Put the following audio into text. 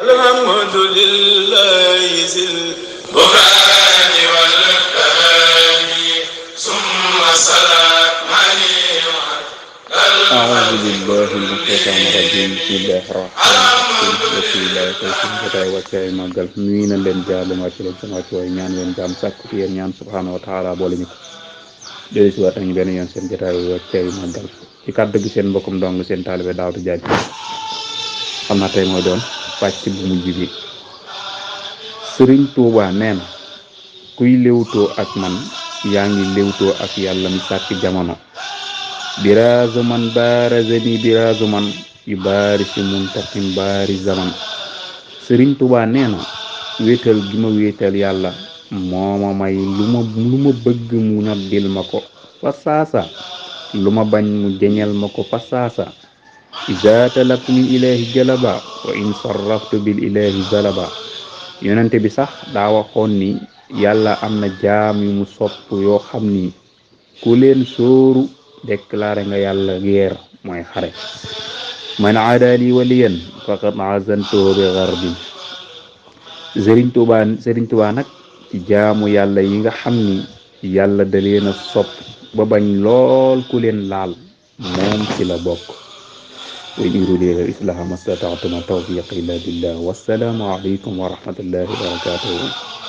الحمد لله ذي البرهان والكرم ثم سلام أعوذ بالله من الشيطان الرجيم بسم الله الرحمن الرحيم بسم الله taysin jotaay wàccaay màggal nuyu na leen jaalu wàcc leen sama wàccuwaay ñaan leen jaam sàkku ci yéen ñaan subhanahu wa taala boole ñu ko dellu si waat nañu benn yoon seen jotaay wàccaay màggal ci kàddu gi seen mbokkum dong seen taalibe Daawda Jaaj xam naa tey mooy doon pàcc bu mujj bi Sëriñ Tuubaa nee na kuy léwtoo ak man yaa ngi léwtoo ak yàlla mi sàkk jamono biraazu man baarazani biraazu man yu baari si muntakim baari zaman Sëriñ Tuubaa nee na wéetal gi ma wéetal yàlla moo ma may lu ma bëgg mu ñoddil ma ko fa saasa lu ma bañ mu jeñal ma ko fa saasa iza talabtu min ilahi jalaba wa in sarraftu bil ilahi zalaba yonente bi sax daa waxoon ni yàlla am na jaam yu mu sopp yoo xam ni ku leen sóoru déclaré nga yàlla guerre mooy xare man aadali waliyan faqad azantuhu bi gharbin Sëriñ Tuubaa nag ci jaamu yàlla yi nga xam ni yàlla da leen a sopp ba bañ lool ku leen laal moom ci la bokk wa in uriidu illa al-islaaha mastata'tu ma tawfiiqi illa billah wassalaamu alaykum wa rahmatullahi wa barakatuhu